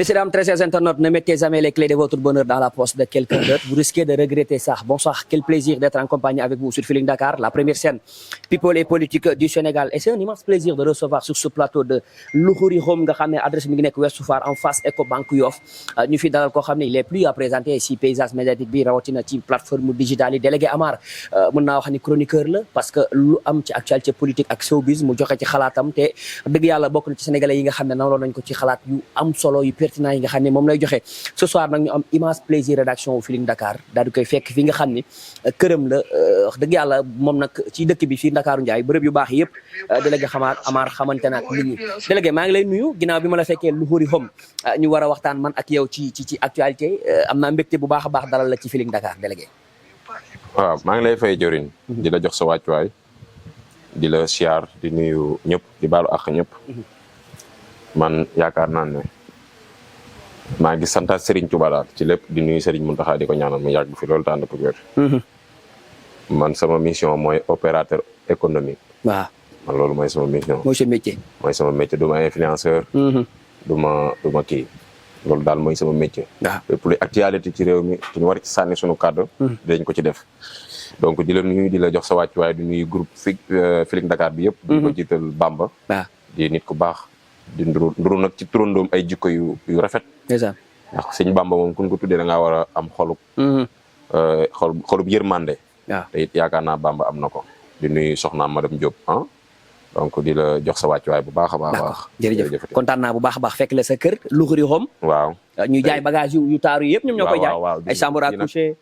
Messieurs, dames, très chers internautes, ne mettez jamais les clés de votre bonheur dans la poche de quelqu'un d'autre. Vous risquez de regretter ça. Bonsoir, quel plaisir d'être en compagnie avec vous sur Feeling Dakar, la première chaîne people et politique du Sénégal. Et c'est un immense plaisir de recevoir sur ce plateau de Louhouri Home nga xam ne adresse mi ngi nekk Ouest Foire en face Ecobank Yoff ñu fi dalal koo xam ne il est plus à présenter si paysage médiatique bi rawatina ci plateforme digitale yi délégué Amar mën naa wax ni chroniqueur la parce que lu am ci actualité politique ak showbiz mu joxe ci xalaatam te dëgg yàlla bokk na ci sénégalais yi nga xam ne nawloon nañ ko ci xalaat yu am solo yu pertinent yi nga xam ne moom lay joxe ce soir nag ñu am immense plaisir rédaction wu Feeling Dakar daal di koy fekk fi nga xam ni këram la wax dëgg yàlla moom nag ci dëkk bi fii Ndakaaru Njaay bërëb yu baax yëpp délégué Amar xamante na ak nit ñi délégué maa ngi lay nuyu ginnaaw bi ma la fekkee Louhouri Home ñu war a waxtaan man ak yow ci actualité am naa mbégte bu baax a baax dalal la ci Feeling Dakar délégué. waaw maa ngi lay fay jëriñ di la jox sa wàccuwaay di la siyaar di nuyu ñëpp di baalu ak ñëpp man yaakaar naa ne maa ngi santaat Serigne Touba daal ci lépp di nuyu Serigne Mountakha di ko ñaanal mu yàgg fi loolu tànn ko wér. man sama mission mooy opérateur économique. waaw man loolu mooy sama mission. mooy sa métier. mooy sama métier du ma influenceur. du ma kii loolu daal mooy sama métier. waaw lépp luy actualité ci réew mi ñu war ci sànni sunu kàddu. dinañ ko ci def. donc di la nuyu di la jox sa wàccuwaay di nuyu groupe Feeling Dakar bi yëpp. di ko jiital Bamba. waaw di nit ku baax. di nduru nag ci turandoom ay jikko yu rafet. ndeysaan ndax sëñ Bamba moom kun ko tuddee da ngaa war a am xolub yërmande. waaw te it yaakaar naa Bamba am na ko. di nuyu soxna madame Diop donc di la jox sa wàccuwaay bu baax a baax. d'accord jërëjëf kontaan naa bu baax a baax fekk la sa kër Louhouri Home. waaw ñu jaay bagage yu taaru yëpp ñoom ñoo koy jaay. ay chambre à coucher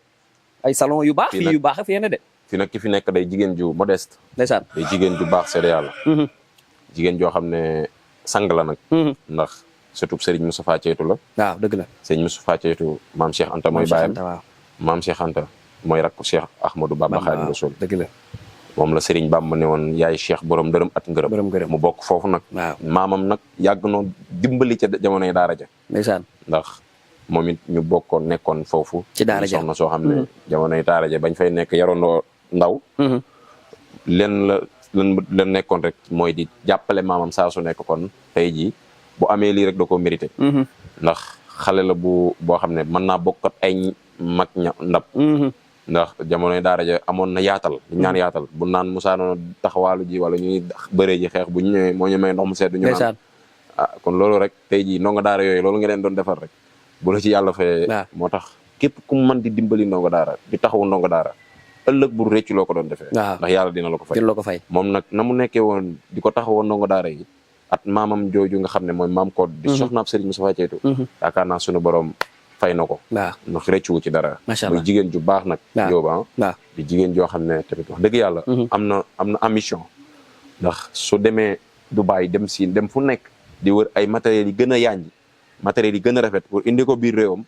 ay salon yu baax. fii yu baax fi yéen de. fi nag ki fi nekk day jigéen ju modeste. ndeysaan day jigéen ju baax seede yàlla. jigéen joo xam ne sang la nag. ndax surtout Serigne Moustapha Ceytu la. waaw dëgg la. Serigne Moustapha Ceytu maam Cheikh Anta mooy baayam. maam Cheikh Anta mooy rakku Cheikh Ahmadou Bamba Xaadimu Rasuul. dëgg la. moom la Serigne Bamba ne woon yaay Cheikh borom dërëm at ngërëm. mu bokk foofu nag. waaw maamam nag yàgg noo dimbali ca jamonoy daara ja. ndeysaan ndax moom it ñu bokkoon nekkoon foofu. ci daara ja soxna soo xam ne jamonoy daara ja bañ fay nekk yarondoo ndaw. len nekkoon rek mooy di jàppale maamam saa su nekk kon tey jii bu amee lii rek da koo mérité. ndax xale la boo xam ne mën naa bokkat ay mag ndab. ndax jamonoy daara ja amoon na yaatal ñu ñaan yaatal bu naan Moussa noonu taxawaalu ji wala ñuy bëree ji xeex bu ñu ñëwee moo ñu may ndox mu sedd ñu naan kon loolu rek tey jii ndongo daara yooyu loolu nga leen doon defar rek bu la ci yàlla fee moo tax képp ku mën di dimbali ndongo daara di taxawu ndongo daara ëllëg bu réccu loo ko doon defee ndax yàlla dina la ko fay moom nag na mu nekkee woon di ko taxawoon ndongo daara yi at maamam jooju nga xam ne mooy maam Codé di soxnaab Serigne Moustapha Ceytu yaakaar naa suñu borom fay na ko ndax réccuwu ci dara muy jigéen ju baax nag yóbba di jigéen joo xam ne tamit wax dëgg yàlla am na ambition ndax su demee Dubaï dem Siin dem fu nekk di wër ay matériels yi gën a yànji matériels yi gën a rafet pour indi ko biir réewam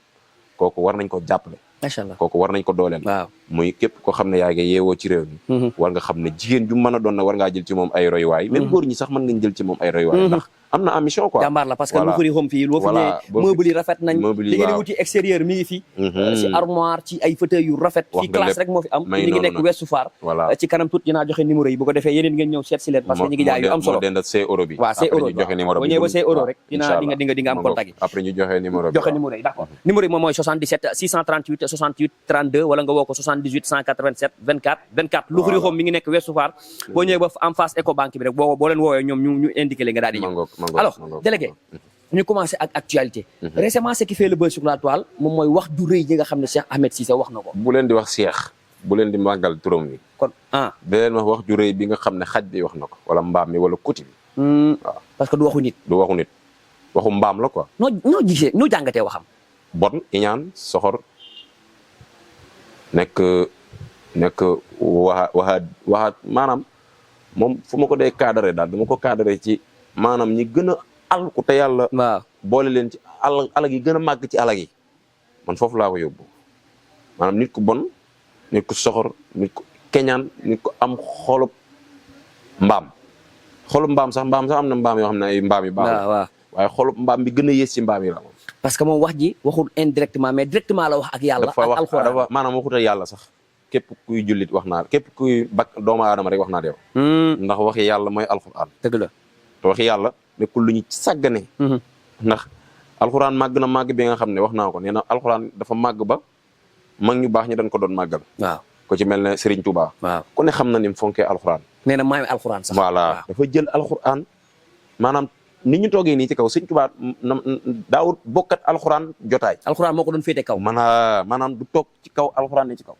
kooku war nañ ko jàppale macha allah kooku war nañ ko dooleel muy képp koo xam ne yaa ngi yeewoo ci réew mi war nga xam ne jigéen ju mën a doon na war ngaa jël ci moom ay royuwaay même góor ñi sax mën ngañ jël ci moom ay royuwaay ndax am na ambition quoi jàmbaar la parce que Louhouri Home fii loo fi ñëwee meuble yi rafet nañ li ngeen di wuti extérieur mi ngi fi ci armoire ci ay fauteuil yu rafet fii classe rek moo fi am ñi ngi nekk Ouest Foire ci kanam tuuti dinaa joxe numéro yi bu ko defee yeneen ngeen ñëw seet si leen parce que ñi ngi jaay yu am solo waaw c'est euro bi boo ñëwee ba c'est euro rek di nga am contact yi après ñu joxe numéro yi d'accord numéro yi moom mooy 77 638 68 32 wala nga woo ko 78 187 24 24 Louhouri Home mi ngi nekk Ouest Foire boo ñëwee ba en face Ecobank bi rek boo leen woowee ñoom ñu indiqué leen nga daal di ñëw alors délégué ñu commencé ak actualité récemment ce qui fait le buzz sur la toile moom mooy wax du rëy yi nga xam ne Cheikh Ahmed Cissé wax na ko bu leen di wax Cheikh bu leen di màggal turam wi kon da leen wax ju rëy bi nga xam ne xaj bi wax na ko wala mbaam mi wala kuti bi waaw parce que du waxu nit waxu mbaam la quoi noo gisee noo jàngatee waxam bon iñaan soxor nekk waxaat maanaam moom fu ma ko dee cadré daal dama ko cadré ci maanaam ñi gën a alku te yàlla boole leen ci alag yi gën a màgg ci alag yi man foofu laa ko yóbbu maanaam nit ku bon nit ku soxor nit ku keñaan nit ku am xolub mbaam sax am na mbaam yoo xam ne ay mbaam yu baax waaye xolub mbaam bi gën a yées ci mbaam yi la moom parce que moom wax ji waxul indirectement mais directement la wax ak yàlla ak alxuraan maanaam waxut ak yàlla sax képp kuy jullit wax naa képp kuy doomu aadama rek wax naa yow ndax waxi yàlla mooy alxuraan dëgg la te waxi yàlla nekkul lu ñu sàggane ndax alxuraan màgg na màgg bi nga xam ne wax naa ko nee na alxuraan dafa màgg ba mag ñu baax ñi dañ ko doon màggal. waaw ko ci mel ne Serigne Touba. waaw ku ne xam na ni mu fonkee alxuraan. nee na maami alxuraan sax. voilà dafa jël alxuraan maanaam ni ñu toogee nii ci kaw Serigne Touba daawut bokkat alxuraan jotaay. alxuraan moo ko doon féete kaw. maanaam du toog ci kaw alxuraan ne ci kaw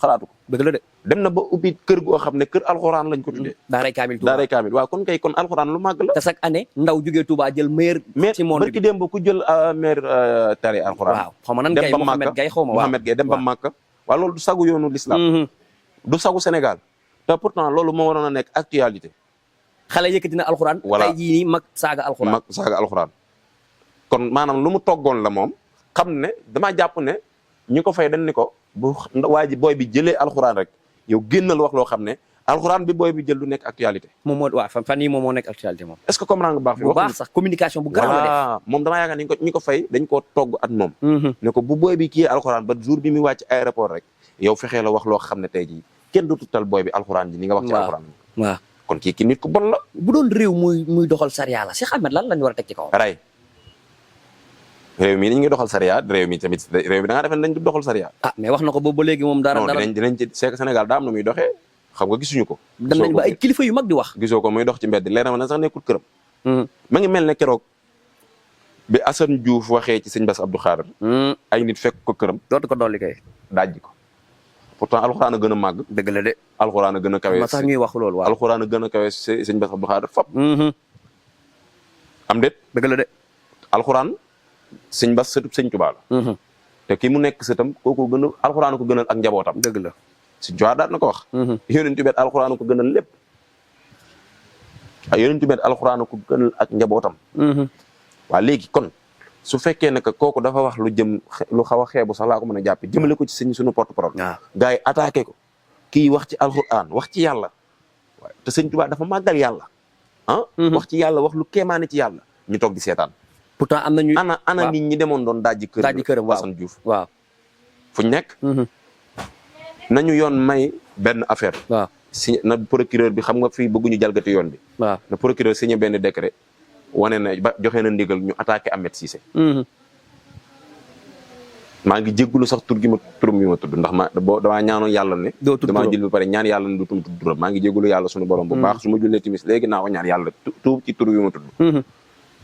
xalaatu ko. dëgg la de. dem na ba ubbi kër goo xam ne kër alxuraan lañ ko tuddee. daaray kaamil Touba daaray kaamil waaw kon kay kon alxuraan lu màgg la. te chaque année ndaw jógee Touba jël meilleur. ci monde bi barki démb ku jël maire tari alxuraan. waaw xaw ma nan Gaye Mohamed Gaye xaw ma waaw Mohamed Gaye dem ba Màkka. waaw loolu du sagu yoonu l'islam. du sagu Sénégal. te pourtant loolu moo waroon a nekk actualité. xale yëkkati na alxuraan. voilà tey jii nii mag saaga alxuraan. mag saaga alxuraan. kon maanaam lu mu toggoon la moom xam ne damaa jàpp ne ñi ko fay dañ ni ko bu waa ji booy bi jëlee alxuraan rek yow génnal wax loo xam ne alxuraan bi booy bi jël du nekk actualité. moom moo waaw fan yii moom moo nekk actualité moom. est-ce que comprendre nga baax fi bu baax sax communication bu garaaw la def. voilà moom damaa yaakaar ni ñi ko fay dañ koo togg at moom. ne ko bu booy bi kii alxuraan ba jour bi muy wàcc aéroport rek yow fexee la wax loo xam ne tey jii kenn du tutal booy bi alxuraan ji ni nga wax ci alxuraan. waaw kon kii ki nit ku bon la. bu doon réew muy doxal sariya la Cheikh Ahmed lan lañu war a teg ci kaw. ray réew mi dañu ngi doxal sariya réew mi tamit réew mi da ngaa defee ne dañ du doxal sariya. ah mais wax na ko boobu ba léegi moom dara dara dinañ ci Sénégal daa am na muy doxee xam nga gisuñu ko. dem nañ ba ay kilifa yu mag di wax. gisoo ko muy dox ci mbedd leer na ma ne sax nekkul këram. ma ngi mel ne keroog bi Assane Diouf waxee ci sëñ Bass Abdou Khadre. ay nit fekk ko këram. dootu ko dolli kay. dajji ko pourtant alxuraan a gën a màgg. dëgg la de. alxuraan a gën a kawe. ma sax ñuy wax loolu waaw. alxuraan a gën a kawe sëñ Bass Abdou Khadre fop. am déet. dëgg la de. alxuraan sëñ Bass sëtub sëñ Tuubaa la. te ki mu nekk sëtam kooku gën a alxuraan ko gënal ak njabootam. dëgg la. si Tuubaa daal na ko wax. yonent bi alxuraan ko gënal lépp. ay yonent bi alxuraan ko gënal ak njabootam. waa léegi kon su fekkee ne que kooku dafa wax lu xaw a xeebu sax laa ko mën a jàppe jëmale ko ci suñu porte parole. waaw gars yi attaqué ko. kii wax ci alxuraan wax ci yàlla. waaye te sëñ Tuubaa dafa màggal yàlla. wax ci yàlla wax lu kéemaane ci yàlla. ñu toog di seetaan. pourtant am nañu. ana nit ñi demoon doon dajji këram waaw Assane Diouf. waaw fu ñu nekk. nañu yoon may benn affaire. waaw si na procureur bi xam nga fii bëgguñu jalgati yoon bi. waaw na procureur signé benn décret wane na ba joxe na ndigal ñu attaqué Ahmed Cissé. maa ngi jéggulu sax turum bi ma tudd ndax damaa ñaanoon yàlla ne. doo tudd damaa jël ba pare ñaan yàlla ne du tudd turam maa ngi jéggulu yàlla suñu borom bu baax su ma jullee timis léegi naa ko ñaan yàlla tuub ci tur bi ma tudd.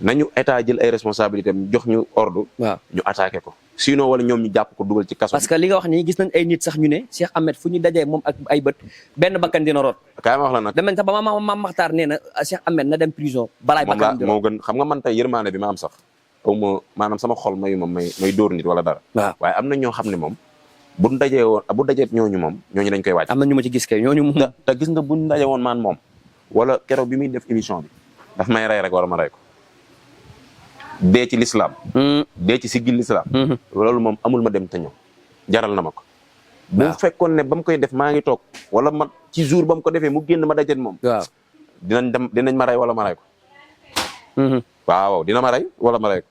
nañu état jël ay responsabilités jox ñu ordre. waaw ñu attaqué ko. sinon wala ñoom ñu jàpp ko dugal ci kaso. parce que li nga wax nii gis nañ ay nit sax ñu ne Cheikh Ahmed fu ñu dajee moom ak ay bët benn bakkan dina root. kaay ma wax la nag. dem nañ sax ba maam Maxtaar nee na Cheikh Ahmed na dem prison. balaay bakkan moo gën xam nga man tey yërmaane bi ma am sax. aw ma maanaam sama xol mayu ma may dóor nit wala dara. waaw waaye am na ñoo xam ne moom. bu dajee ñooñu moom ñooñu dañ koy wàcc. am na ñu ma ci gis kay ñooñu moom. te gis nga buñ daje woon maan moom. wala keroog bi muy def émission bi. daf may rey rek wala ma rey ko. dee ci lislaam dee ci siggil lislaam loolu moom amul ma dem te ñëw jaral na ma ko. bu fekkoon ne ba mu koy def maa ngi toog wala ma ci jour ba mu ko defee mu génn ma dajet moom. waaw dinañ ma rey wala ma rey ko. waaw dina ma rey wala ma rey ko.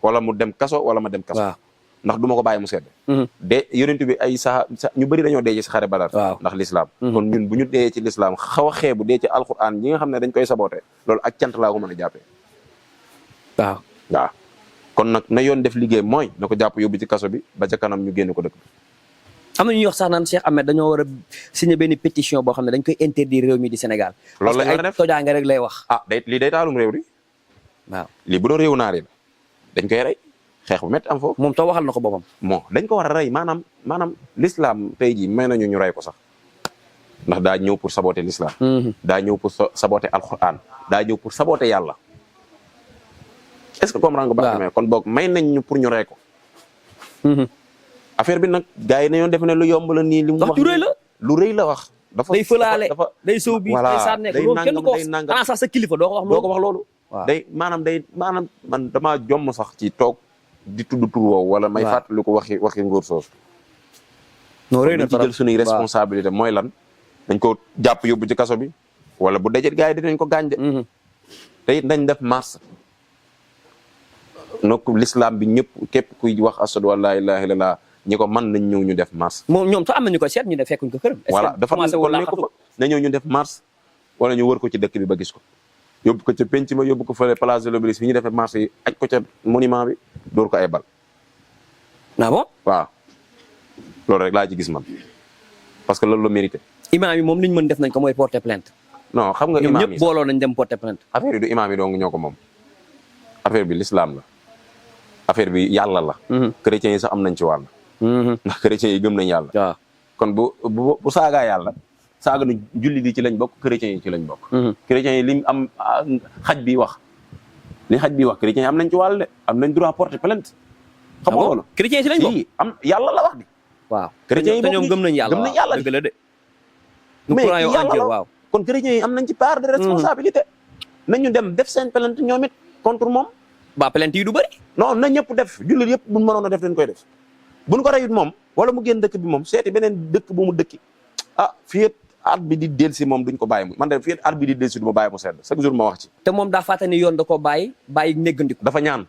wala mu dem kaso wala ma dem kaso. ndax du ma ko bàyyi mu sedd. de yonent bi ay ñu bëri dañoo dee ci xare Badar. ndax lislaam kon ñun bu ñu dee ci lislaam xaw a xeebu dee ci alxuraan ñi nga xam ne dañ koy saboote loolu ak cant laa ko mën a jàppee. waaw kon nag na yoon def liggéey mooy na ko jàpp yóbbu ci kaso bi ba ca kanam ñu génne ko dëkk bi. am na ñuy wax sax naan Cheikh Ahmed dañoo war a signer benn pétition boo xam ne dañ koy interdire réew mi di Sénégal. loolu la ñu war a def parce que ay tojaange rek lay wax. lii day taalum réew di. waaw lii bu doon réew naar yi la dañ koy rey xeex bu métti am foofu. moom taw waxal na ko boppam. dañ ko war a rey maanaam l'islam tey jii may nañu ñu rey ko sax ndax daa ñëw pour saboter l'islam. daa ñëw pour saboter alquran daa ñëw pour saboter yàlla. est-ce que comprendre nga baax na kon boog may nañ ñu pour ñu rey ko. affaire bi nag gars yi nañoo def ne lu yomb la nii. li mu wax lu rëy la wax. day fëlaale day sow bi day sànne ko loolu kenn du ko wax sax sa kilifa doo ko wax loolu. day maanaam man damaa jomm sax ci toog di tudd tur woowu wala may fàttali ko waxi nguur soosu. non rëy na ci jël suñuy responsabilité mooy lan dañ ko jàpp yóbbu ci kaso bi wala bu dajet gars yi dinañ ko gaañ de. te it dañ def mars. donc l'islam bi ñëpp képp kuy wax ashadu an laa ilaaha illallaah ñi ko mën nañ ñëw ñu def mars. moom ñoom sax am na ñu ko seet ñu def fekkuñ ko këram. voilà dafa commencé ko fa na ñëw ñu def mars wala ñu wër ko ci dëkk bi ba gis ko. yóbbu ko ca penc ma yóbbu ko fële place de l'Obélisque fi ñu defee marché yi aj ko ca monument bi dóor ko ay bal. ah bon. waaw loolu rek laa ci gis man parce que loolu la mérité. imaam yi moom li ñu mën def nañ ko mooy porter plainte. non xam nga ñoom imaam ñëpp yi booloo nañ dem porter plainte. affaire yi du imaam yi dong ñoo ko moom affaire bi l'islam la affaire bi yàlla la. chrétiens yi sax am nañ ci wàll. ndax chrétiens yi gëm nañ yàlla. waaw kon bu saagaa yàlla saaga nu julli di ci lañ bokk chrétiens yi ci lañ bokk. chrétiens yi lim am xaj bi wax li xaj bi wax chrétiens yi am nañ ci wàll de am nañ droit porter plainte. xam nga loolu chrétiens yi ci lañ bokk. am yàlla la wax di. waaw chrétiens yi te ñoom gëm nañ yàlla gëm nañ yàlla dëgg la de. mais yàlla la waaw. kon chrétiens yi am nañ ci part de responsabilité. nañu dem def seen plainte ñoom it contre moom. ba plainte yi du bëri. non na ñëpp def jullit yëpp buñ mënoon a def dañ koy def buñ ko reyut moom wala mu génn dëkk bi moom seeti beneen dëkk bu mu dëkki fii at bi di delsi moom duñ ko bàyyi mu man de fii at bi di delsi du ma bàyyi mu sedd chaque jour ma wax ci. te moom daa fàttali ni yoon da koo bàyyi néggandiku. dafa ñaan.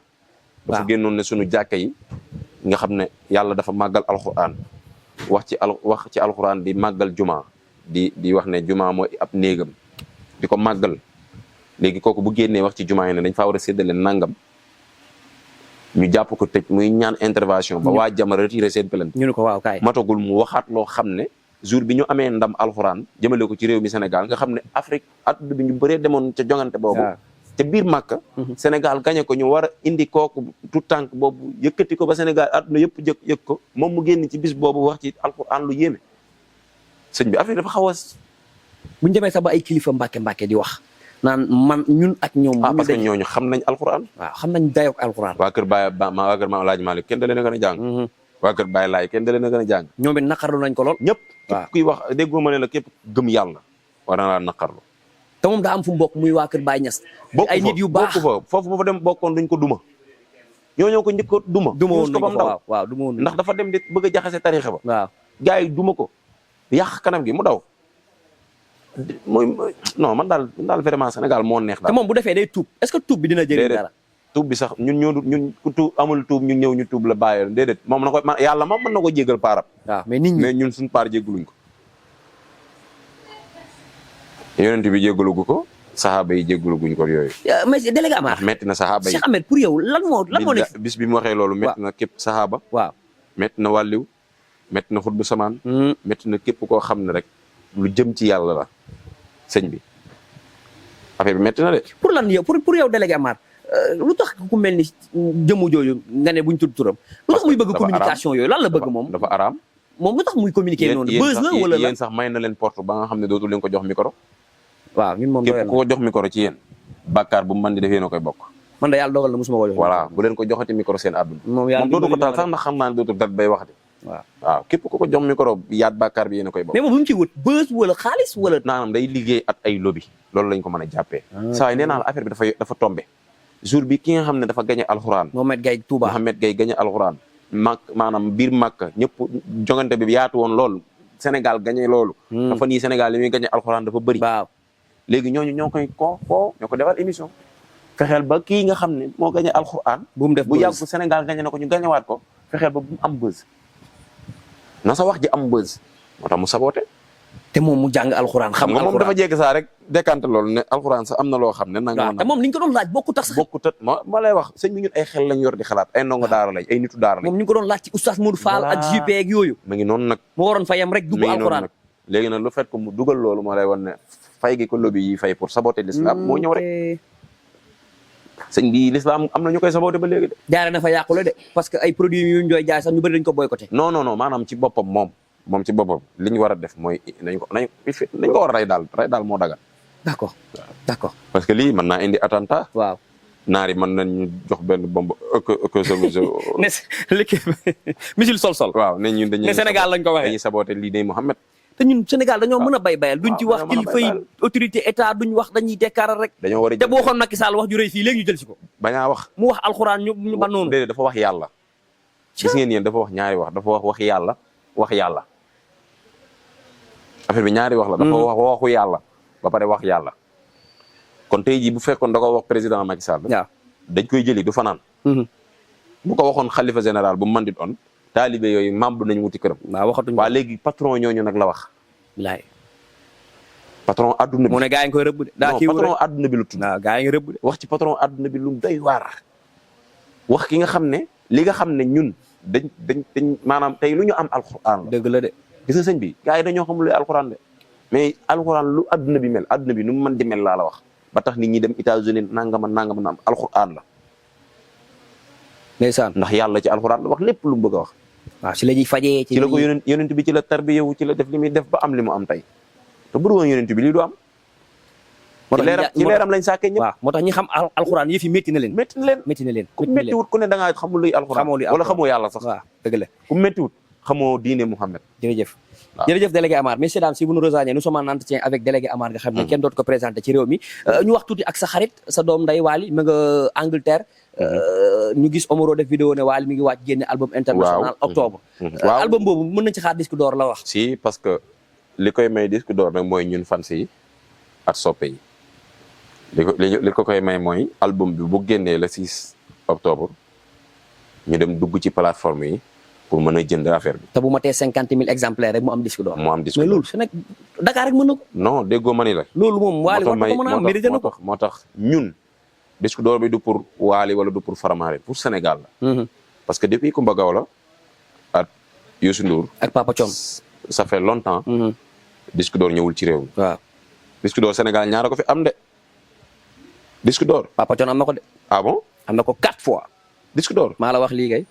dafa génnoon ne suñu jàkka yi nga xam ne yàlla dafa màggal alxuraan wax ci alxuraan di màggal juma di wax ne juma mooy ab néegam di ko màggal léegi kooku bu génnee wax ci juma yi ne dañ faa war a séddale nangam ñu jàpp ko tëj muy ñaan intervention ba waa jama retiré seen plainte. ñu ne ko waaw kaay. matagul mu waxaat loo xam ne jour bi ñu amee ndam alxuraan jëmale ko ci réew mi Sénégal nga xam ne Afrique adduna bi ñu bëree demoon ca jongante boobu. te biir Màkka. Sénégal gañe ko ñu war a indi kooku tout tànk boobu yëkkati ko ba Sénégal adduna yëpp yëg ko moom mu génn ci bis boobu wax ci alxuraan lu yéeme sëñ bi Afrique dafa xaw a. bu ñu demee sax ba ay kilifa mbàkke di wax. naan man ñun ak ñoom. parce que ñooñu xam nañ alxuraan. waaw xam nañ dayoog alxuraan. waa kër Baye waa kër Maam Alaaji Malick kenn da leen a gën a jàng. waa kër Baye Laay kenn da leen a gën a jàng. ñoom it naqarlu nañ ko lool. ñëpp waaw képp kuy wax déggoo ma ne la képp gëm yàlla war na laa naqarlu. te moom daa am fu mu bokk muy waa kër Baye Niass. ay nit yu baax bokk fa foofu bu fa dem bokkoon duñ ko duma. ñoo ko njëkk a duma. duma woon nañ ko ndaw waaw duma woon ndax dafa dem di bëgg a jaxase tariixa ba. waaw gars yi duma ko yàq kanam gi mu daw. mooy non man daal vraiment Sénégal moo neex daal. te moom bu defee day tuub est-ce que tuub bi dina jëriñ dara. tuub bi sax ñun ku tuub amul tuub ñun ñëw ñu tuub la bàyyi déedéet moom na ko yàlla moom mën na ko jéggal paaram. waaw mais nit ñi mais ñun suñu paar jégguluñ ko. yonent bi jéggalugu ko saxaaba yi jéggaluguñ ko yooyu. mais délégué Amar. metti na saxaaba yi Cheikh Ahmed pour yow lan moo nekk. bis bi mu waxee loolu. metti na képp saxaaba. waaw metti na wàlliw metti na xutbu samaan. metti na képp koo xam ne rek lu jëm ci yàlla la sëñ bi affaire bi metti na de. pour lan yow pour yow délégué Amar lu tax ku mel ni jëmu jooju nga ne buñ tudd turam. lu tax muy bëgg communication yooyu lan la bëgg moom. dafa araam. moom lu tax muy communiquer noonu. buzz la wala yéen sax may na leen porte ba nga xam ne dootul leen ko jox micro. waaw ñun moom képp ku ko jox micro ci yéen. bàkkaar bu mu mën di def yéen a koy bokk. man da yàlla dogal na mosuma ko jox. voilà bu leen ko joxati micro seen àdduna. moom dootu ko taal sax ndax xam naa ne dootul dat bay wax de. waaw képp ku ko jox micro yaat bàkkaar bi yéen a koy bokk. mais moom bu mu ciy wut buzz wala xaalis wala. naanam day liggéey at ay lobby loolu lañ ko mën a jàppee. saa yi nee naa la affaire bi dafa tombé. jour bi ki nga xam ne dafa gañe alxuraan. Mohamed Gaye Touba Mohamed Gaye gañe alxuraan. maanaam biir Màkka ñëpp jongante bi yaatu woon lool Sénégal gañe loolu. dafa nii Sénégal li muy gañe alxuraan dafa bëri. waaw léegi ñooñu ñoo koy ñoo ko defal émission. fexeel ba kii nga xam ne moo gañe alxuraan. bu mu def bu yàgg Sénégal gañe na ko ñu gañewaat ko fexeel ba bu mu am buzz. na sa wax ji am buzz moo tax mu saboote. te moom mu jàng alxuraan xam nga moom dafa jéggi saa rek décanté loolu ne alxuraan sax am na loo xam ne. waaw te moom li ñu ko doon laaj bokkut ak sax. bokkut ak ma lay wax sëñ bi ñun ay xel lañ yor di xalaat ay ndongo daara lañ ay nitu daara lañ. moom ñu ngi ko doon laaj ci oustaz Modou Fall ak JP ak yooyu. ma ngi noonu nag. mu waroon fa yem rek dugg alxuraan. léegi nag lu fait ko mu dugal loolu moo lay wan ne fay gi ko lobby yi fay pour saboter l'islam moo ñëw rek. sëñ bi l'islam am na ñu koy saboter ba léegi de. jaare na fa yàqule de parce que ay produits yu ñu doon jaay sax ñu bëri dañ ko boycotté. non maanaam ci boppam moom ci boppam li ñu war a def mooy nañ ko war a rey daal moo dagal. d'accord. parce que lii mën naa indi attentat. waaw naari mën nañu jox benn bombe ne l'équipe missile sol. waaw ne ñun dañuy ne Sénégal lañ ko waxee dañuy saboter lii day Mohamed. te ñun Sénégal dañoo mën a bayal duñ ci wax kilifa yi autorité état duñ wax dañuy déclarer rek. dañoo war a te boo xoon Macky Sall wax ju rëy fii léegi ñu jël si ko. bañaa wax mu wax alxuraan ñu ban noonu. déedéet dafa wax yàlla. gis ngeen yéen dafa wax ñaari wax dafa wax yàlla wax yàlla. affaire bi ñaari wax la. dafa wax waxu yàlla ba pare wax yàlla. kon tey jii bu fekkoon da ko wax président Macky Sall. waaw dañ koy jëli du fanaan. bu ko waxoon xalifa général bu mu mën di doon. taalibe yooyu membre nañu wuti këram. waaw waxatuñ waa léegi patron ñooñu nag la wax. bilaay. patron adduna bi mu ne gaa yi ngi koy rëbb de. daa non kii wu patron rek adduna bi la tudd. waaw gaa yi ngi rëbb de. wax ci patron adduna bi lu doy waar. wax ki nga xam ne li nga xam ne ñun dañ maanaam tey lu ñu am alxuraan la. dëgg la de. gis nga sëñ bi gars yi dañoo xamul luy alxuraan de mais alxuraan lu adduna bi mel adduna bi nu mu mën di mel laa la wax ba tax nit ñi dem États-Unis nangama nangama na am alxuraan la. ndeysaan ndax yàlla ci alxuraan la wax lépp lu mu bëgg a wax. waaw ci la ñuy fajee. ci la ko yonent bi ci la tarbiyewu ci la def li muy def ba am li mu am tey te bu dul woon yonent bi lii du am. moo tax ci leeram lañ sàkkee ñëpp. waaw moo tax ñi xam alxuraan yëf yi métti na leen. métti na leen métti na leen. ku méttiwut ku ne da ngaa xamul luy alxuraan wala xamoo yàlla sax. waaw dëgg la ku méttiwut xamoo diine Muhammad. jërëjëf. waaw jërëjëf délégué Amar messieurs dames si vous nous rejoignez nous sommes en entretien avec délégué Amar nga xam ne kenn dootu ko présenté ci réew mi ñu wax tuuti ak sa xarit sa doom nday Waly ma nga Angleterre ñu gis Omaro def vidéo ne Waly mi ngi wàcc génne album international octobre album boobu mën nañ ci xaar disque d'or la wax si parce que li koy may disque d'or nag mooy ñun fans yi ak soppe yi li ko koy may mooy album bi bu génnee le 6 octobre ñu dem dugg ci plateforme yi pour mën a jënd affaire bi. te bu matee 50 000 exemplaires rek mu am disque d'or. mu am disque mais d'or loolu Sénégal Dakar rek mën na ko. non déggoo ma ni la. loolu moom Waly war na ko mën a am mérité na ko moo tax ñun disque d'or bi du pour Waly wala du pour Faramareen pour Sénégal la. parce que depuis Coumba Gawlo ak Youssou Ndour. ak Papa Thione. ça fait longtemps. disque d'or ñëwul ci réew mi. waaw disque d'or Sénégal ñaara ko fi am de. disque d'or. Papa Thione am na ko de. ah bon. am na ko 4 fois. disque d'or maa la wax lii kay.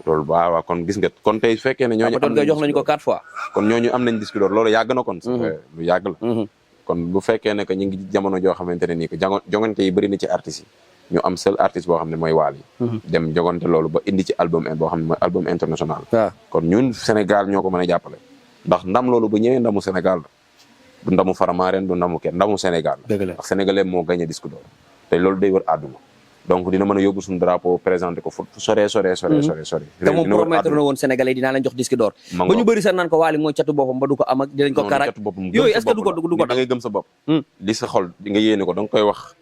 loolu waaw kon gis nga kon tey su fekkee ne ñooñu am nañ jox nañu ko 4 fois. kon ñooñu am nañ disque d'or loolu yàgg na kon. lu yàgg la. kon bu fekkee ne que ñu ngi jamono joo xamante ne nii que jongante yi bëri na ci artistes yi ñu am seul artiste boo xam ne mooy Waly. dem jogante loolu ba indi ci album boo xam ne mooy album international. waaw kon ñun Sénégal ñoo ko mën a jàppale. ndax ndam loolu bu ñëwee ndamu Sénégal la du ndamu Faramareen du ndamu kenn ndamu Sénégal la. dëgg la ndax sénégalais moo gagné disque d'or te loolu day wër àdduna. donc dina mën a yóbbu suñu drapeau présenté ko fu sore. te moom promettre na woon Sénégalais dinaa leen jox disque d'or ba ñu bëri sax naan ko Waly mooy catu boppam ba du ko am ak dinañ ko karak yooyu est-ce que du ko da ngay gëm sa bopp li sa xol di nga yéene ko da nga koy wax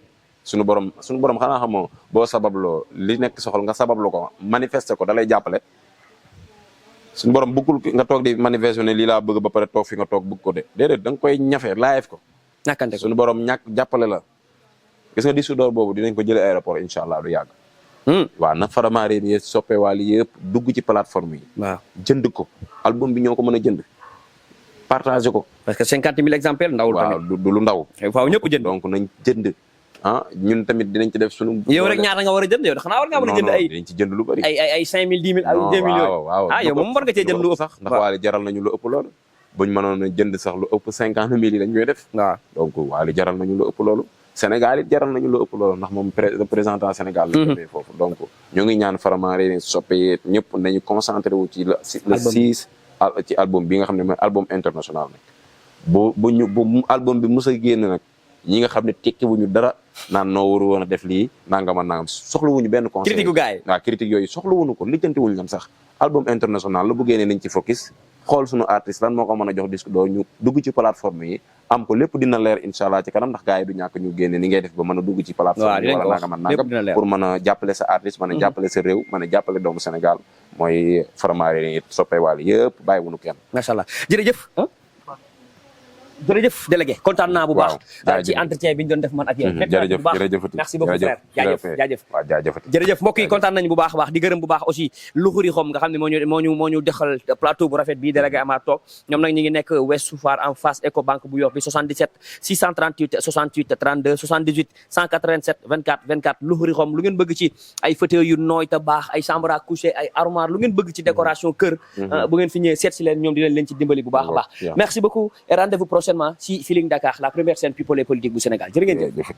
suñu borom xanaa xamoo boo sababloo li nekk sa xol nga sabablu ko manifester ko da lay jàppale suñu borom bëggul nga toog di manifester ne lii laa bëgg ba pare toog fi nga toog bëgg ko de déedéet da nga koy ñafe live ko ñàkkante ko suñu borom jàppale la gis nga disque d'or boobu dinañ ko jëlee aéroport incha allah du yàgg. waaw na Faramareen yi soppe Waly yëpp dugg ci plateforme yi. waaw jënd ko album bi ñoo ko mën a jënd partagé ko. parce que 50 000 exemplaires ndawul tamit. waaw du lu ndaw. faaw ñëpp jënd donc nañ jënd ñun tamit dinañ ci def sunu. yow rek ñaata nga war a jënd yow xanaa war ngaa mën a jënd ay. dinañ ci jënd lu bari. ay 5 000 10 000 ay 2 millions. waaw yow moom war nga cee jënd lu ëpp sax ndax Waly jaral nañu lu ëpp loolu. buñ mënoon a jënd sax lu ëpp 50 000 yi dañ koy def. waaw donc Waly jaral nañu lu ëpp loolu. Sénégal it jaral nañu lu ëpp loolu ndax moom représentant Sénégal la demee foofu donc ñu ngi ñaan Faramareen soppe yi ñëpp nañu concentré wu ci le 6 ci album bi nga xam ne mooy album international nag bu album bi mos a génn nag ñi nga xam ne tekki wuñu dara naan noo waru woon a def lii nangam soxlawuñu benn conseil critique gars yi waaw critique yooyu soxlawuñu ko lijjanti wuñu leen sax album international la bu génnee nañ ci focus xool suñu artiste lan moo ko mën a jox disque d'or ñu dugg ci plateforme yi am ko lépp dina leer incha allah ci kanam ndax gars yi du ñàkk ñu génne ni ngay def ba mën a dugg ci plateforme yi wala nangam pour mën a jàppale sa artiste mën a jàppale sa réew mën a jàppale doomu Sénégal mooy Faramareen yi soppe Waly yëpp bàyyi wuñu kenn macha allah jërëjëf délégué kontaan naa bu baax ci entretien bi ñu doon def man ak yow jërëjëf merci beaucoup frère jaajëf jërëjëf mbokk yi kontaan nañu bu baax a baax di gërëm bu baax aussi Luxuri Xom nga xam ne moo ñu dexal plateau bu rafet bii délégué Amar toog ñoom nag ñu ngi nekk Ouest Foire en face Ecobank bu Yoff bi 77 638 68 32 78 187 24 24 Luxuri Xom lu ngeen bëgg ci ay fauteuil yu nooy te baax ay chambre à coucher ay armoire lu ngeen bëgg ci décoration kër bu ngeen fi ñëwee seet si leen ñoom dinañ leen ci dimbali bu baax a baax merci beaucoup et rendez-vous prochainement si Feeling Dakar la première chaîne people et politique bu Sénégal jërë ngeen jëf